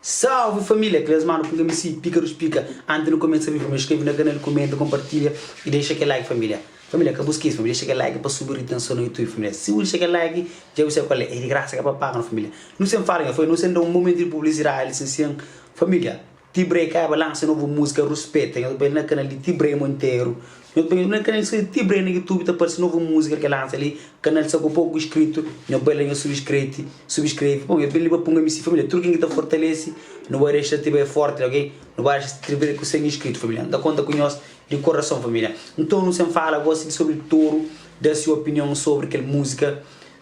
Salve família, Clés Mano ku MC Pika dos Pika Antes nu kumesa vídeo família, inscreve na canal, comenta, compartilha e deixa aquele like família Família, ka bu skese família, deixa aquele like pa subi retenção no YouTube família Si bu deixa aquele like, dja bu sabe qual é, é de graça ka pa paga no família Nu sem fala nha foi, nu sem da um momento de publicidade sem sem Família, T-Bray kaba lansa novu múzika Ruspeta Nhos bai na kanal di T-Bray Monteiro Nhos bai na kanal di T-Bray na YouTube ta parse novu múzika ki el lansa li Kanal sta ku poku inscrito Nhos bai la nhos subscrete subscreve Bom, nhos ben li pa Punga MC Família Tudu ken ki ta fortalese Nu bai dexa T-Bray forti ok Nu bai dexa T-Bray ku 100 inscrito família N ta konta ku nhos di korason família Nton nu sen fala gosi sobri Toru da si opinion sobri kel múzika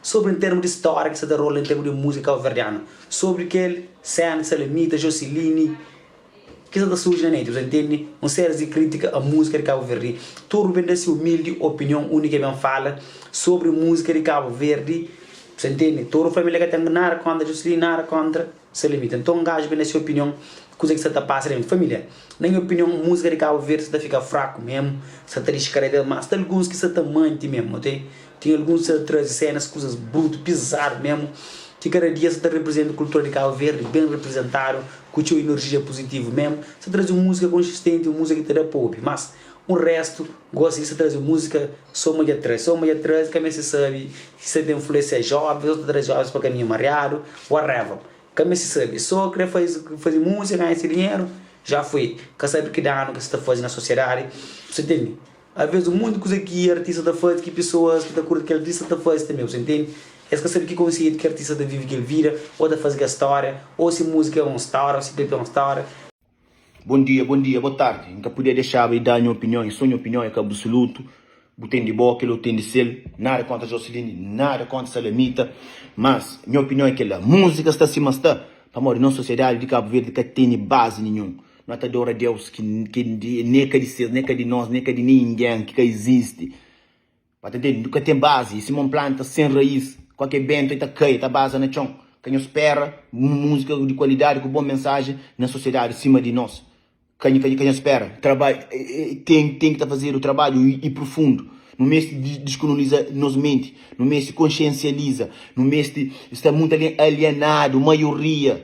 Sobri en termu di stória ki sta ta rola en termu di múzika kauverdianu, sobri kel séna di Salamita, Jocelyne, ki sta ta surji na net, bu ta ntende? Un séries di krítika a múzika di Kabu Verdi. Tudu ben da si umildi opinion, undi ki el ben fala sobri múzika di Kabu Verdi, bu ta ntende? Toru fla ma el ka ten nada kóntra Jocelyne, nada kóntra. Salamita. Nton gaju ben da se opinion kuza ki sa ta pasa dentu familia. Na nha opinion musika di Kabu Verdi sa ta fika fraku memu, sa ta dixi kada vez mas. Sta alguns ki sa ta manti memu, ok? Ten alguns ki sa ta traze senas, kuzas brutu, pizadu memu, ki kada dia sa ta riprizenta kultura di Kabu Verdi ben riprizentadu, ku txeu inerjia puzitivu memu. Sa traze un musika konsistenti, un musika ki ta da pa obi. Mas un restu gosi li sa traze un musika so ma dja traze, so ma dja traze, ka meste sabe si sa ta influensia jovens o ta traze jovens pa kaminhu mariadu. Whatever, ka meste sabe, so kre faze faze música, ganha se dinheru, já foi, ka sabe ki danu ki sa ta faze na sosiedadi, bu sa ntende? Alvês un monti kuza ki artista ta faze ki pesoas ki ta kurti kel artista ta faze tanbe, bu sa ntende? Es ka sabe ki konseitu ki artista ta vive kel vida, o ta faze kel stória, o si música é un stória, o si klipi é un stória. Bom dia, bom dia, boa tardi. N ka podia dexaba di da nha opinion, e so nha opinion, é ka absolutu. Bu ten di bo, kel otu ten di sel. Nada kontra Joseline, nada kontra Salamita, mas nha opinion é kel-la. Múzika sta sima sta, pamodi nos sosiedadi di Kabu Verdi ka tene bazi ninhun. No ta adora Deus ki ki ne ka di ses, ne ka di nos, ne ka di ningen, ki ka izisti. Ba ta ntende? Nu ka ten bazi. E sima un planta sen raís. Kualker bentu e ta kai, e ta baza na txon. Ka nhos spera un múzika di kualidadi ku bon mensajen na sosiedadi sima di nos. Ka ka ka nhos spera. Trabadju ten ten ki ta fazedu trabadju i prufundu. Nu meste diskoloniza nos menti. Nu meste konsiensializa. Nu meste sta mutu algen alienadu, maioria.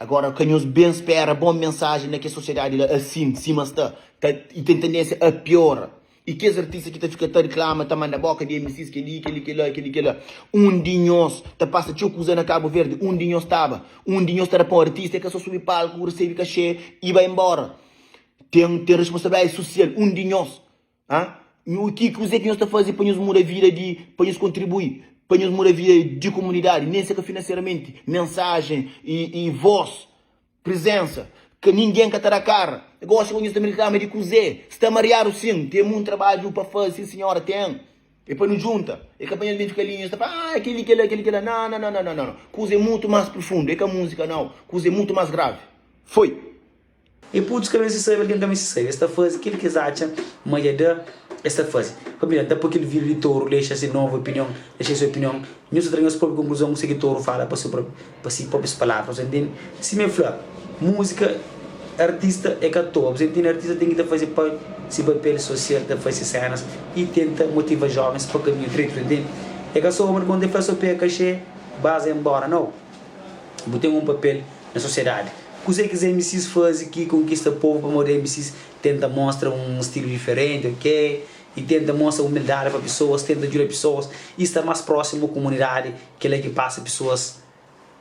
Agora ka nhos ben spera bon mensajen na kes sosiedadi la asin sima sta ta i ten tendensia a piora i kes artista ki ta fika ta riklama ta manda boka di MCs keli keli kela keli kela un di nhos ta pasa txeu kuza na Kabu Verdi un di nhos staba un di nhos ta da pa un artista e ka so subi palku resebi kaxe i bai embora ten ten responsabilidadi susial un di nhos Ha? Nhu, ki kuzê ki nhos ta faze pa nhos muda vida di, pa nhos kontribui pa nhos muda vida di komunidadi, nen se ka finanseramenti, mensajen i, i vós, prizensa, ka ningen ka ta da kara. Gosi ku nhos ta reklama di kuzê? Sta mariadu sin, ten mun trabadju pa faze, sin sinhora, ten. É pa nu djunta. É ka pa nhos ben fika li nhos ta fla, ah, keli, kela, keli, kela. Nau, nau, nau, nau, nau. Kuza é mutu más prufundu, é ka múzika, nau. Kuza é mutu más gravi. Foi. E putus ka meste sabe, algen ka meste sabe. Es ta faze kel ki es atxa ma dja da, es ta faze. Pabia N ta poi kel vídiu di toru dexa se novu opinion, dexa se opinion. Nhos ta tra nhos própi konkluzon kuse ki toru fala pa se própi, pa si própis palavras. Bu ta ntende? Sima el fla, múzika, artista é ka toa. Bu ta ntende? Artista ten ki ta faze pa si papel sosial, ta faze se sénas i tenta motiva jóvens pa kaminhu dretu. Bu ta ntende? É ka so, kónta el fla so pega kaxê, baza enbora. Nau. Bu ten un papel na sosiedadi. Kuzê ki MCs faze ki konkista povu pamodi MCs tenta mostra un stilu diferenti ok i tenta mostra umildadi pa pesoas tenta djuda pesoas i sta mas prósimu komunidadi kel-la ki pasa pesoas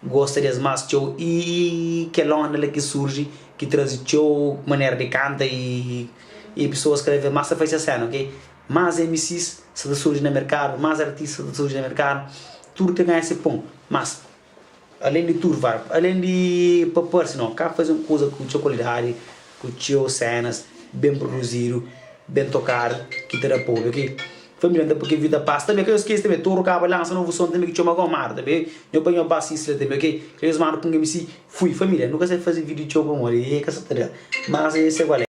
gosta di es mas txeu i kel onda la ki surji ki traze txeu manera di kanta i pesoas kada vez mas ta faze ses sena ok mas MCs sta ta surji na merkadu mas artistas sta ta surji na merkadu tudu ta ganha se pon mas Alén di tudu var, alén di pa parse no, ka faze un kuza ku txeu kualidadi, ku txeu senas, ben produzidu, ben tokadu, ki ta da pa obi, ok. Família nta pui kel vida pasa tanbe, ka nhos skese tanbe, Toru kaba lansa novu son tanbe ki txoma Gomara tanbe, nho bai nho ba sisti la tanbe, ok. Ka nhos manda pun MC, fui. Família, nu ka sa faze vídiu txeu pamodi e ka sa ta da, mas e se kual é.